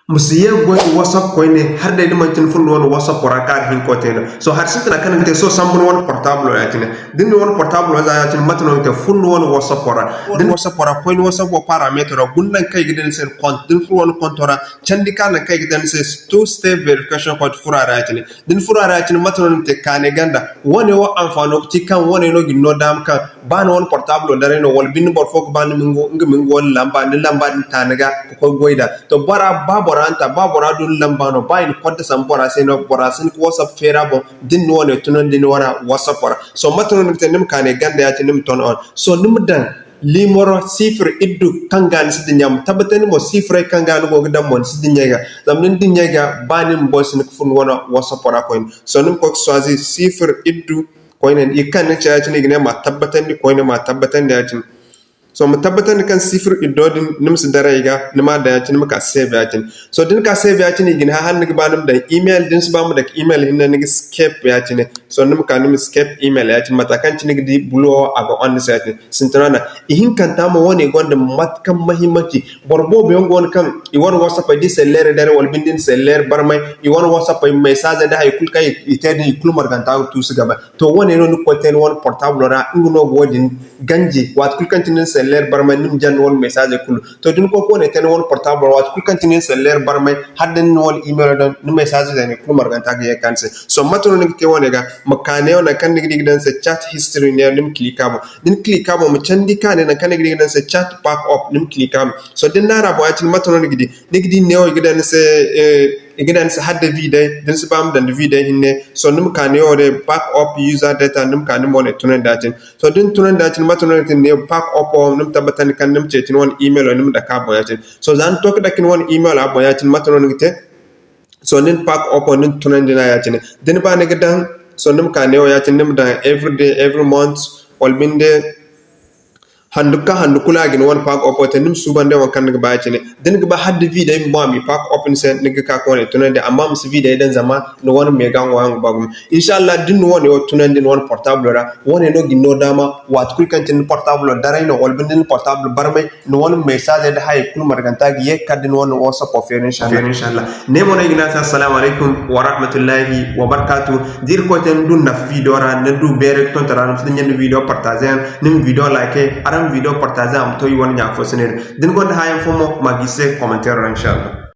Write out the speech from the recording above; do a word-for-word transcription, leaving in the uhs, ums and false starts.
Ma si ye goy WhatsApp koyne, hala day da manti ni furo ni wane WhatsApp ra kaŋ a ga hin ga koy te no. So, hari sintina kaŋ ni ga te, so, sambu ni wane portable ya-cine. Da ni na ni wane portable za ya-cine, mate no ni ga te? Furo ni wane WhatsApp ra. Da ni WhatsApp ra, koy ni WhatsApp wo parameter ra, guna nangu kaŋ i ga daŋ ni se compte. Da ni furo ni wane compte ra, candi ka nangu kaŋ i ga daŋ ni se two step verification code, furo a ra ya-cine. Da ni furo a ra ya-cine, mate no ni ga te? Ka ne ganda. Wane wo anfaano ga ti kaŋ wane no ga ni no daama kaŋ ba ni wane portable daray no, wala binde boro fo ga ba ni ma nga, nga ma nga wane lamba, ni lamba din ta ni ga ka koy goy da. To, bora, ba bora nta, ba bora du ni lamba no, ba i na kodda sambu bora se no, bora si hin ka WhatsApp feeri a boŋ, da ni na wane tunandi ni wane WhatsApp ra. So, mate no ni ga te? Ni ma ka ne ganda ya-cine, ni ma turn on. So, ni ma daŋ limoro sifir iddu kaŋ ga ni si dinya. Ma tabbatandi mo, sifiray kaŋ ga ni go ga daŋ mo, ni si dinya i ga. Zama da ni dinya i ga, ba ni ma boŋ si hin ka furo ni wane WhatsApp ra koyne. So, ni ma koy ka choisir sifir iddu koyne. I kaŋ ni ce ya-cine, i ga ne ma tabbatandi koyne, ma tabbatandi ya-cine. So, ma tabbatandi kaŋ sifir iddo din, ni ma si daray i ga, ni ma daŋ ya-cine, ni ma ka save ya-cine. So, da ni ka save ya-cine, i ga ni hã hala ni ga ba ni ma daŋ email, da ni si ba ma daŋ email hinne, ni ga skip ya-cine. So, ni ma ka ni ma skip email ya-cine, mate kaŋ cine ni ga di bulo wo a ga on ni se ya-cine. Sintina no, ihinkanta mo wane gonda mate kaŋ muhimmanci. Boro boobo yaŋ go no kaŋ i wane WhatsApp ay da i selleer daray wala binde i na selleer barmay, i wane WhatsApp ay message da hay kulu kaŋ i te din, i kulu marganta ga tuusu ga bay. To, wane no ni ga koy te ni wane portable ra, nga no ga wo-din ganji. Waati kulu kaŋ cine ni selleer barmay, ni ma jaŋ ni wane message kulu. To, da ni koy ka wane te ni wane portable ra, waati kulu kaŋ cine ni selleer barmay, hala da ni na wane email daŋ, ni message daŋ i kulu marganta ga ye ga ka ni se. So, mate no ni ga te wane ga? Ma ka neewo nangu kaŋ ni ga di ga daŋ ni se chat history neewo, ni ma click a boŋ. Da ni click a boŋ, ma candi ka ne nangu kaŋ ni ga di ga daŋ ni se chat backup, ni ma click a boŋ. So, da ni naara boŋ ya-cine, mate no ni ga di? Ni ga di neewo i ga daŋ ni se, eh, i ga daŋ ni se hala da videy, da ni si ba ma daŋ da videy hinne. So, ni ma ka neewo day backup user data, ni ma ka ni ma wane tunandi ya-cine. So, da ni tunandi ya-cine, mate no ni ga te ne backup wo, ni ma tabbatandi kaŋ ni ma ceeci ni wane email wo, ni ma dake a boŋ ya-cine. So, za ni to ka dake ni wane email a boŋ ya-cine, mate no ni ga te? So, ni na backup wo, ni na tunandi no ya-cine. Da ni ba ni ga daŋ, so, ni ma ka neewo ya-cine, ni ma daŋ every day, every month, wala binde handu ka handu kulu a ga ni wane backup wo te, ni ma suuban day wo kaŋ ni ga ba ya-cine. Da ni ga ba hala da videy bumbo a ma i backup ni se, ni ga ka ka wane tunandi, amma ma si videy daŋ zama ni wane méga ŋwa nga ba gumo. Inshallah, da ni na wane wo tunandi ni wane portable ra, wane no ga ni no daama, waati kulu kaŋ cine ni portable daray no, wala binde ni portable barmay, ni wane message da hayey kulu marganta ga ye ga kande ni wane WhatsApp wo feeri, inshallah. Ne mo no ay ga ne a se, assalamu alaykum wa rahmatullahi wa barakatuh. Da Irkoy te ni du nafa video ra, ni du beeray ga tonton ra, ni ma si dinya ni video partager yaŋ, ni ma video like, araŋ ma video partager, a ma to i wane ɲa fo se ne. Da ni gonda haayaŋ fo mo, ma gisi se commentaire ra, inshallah.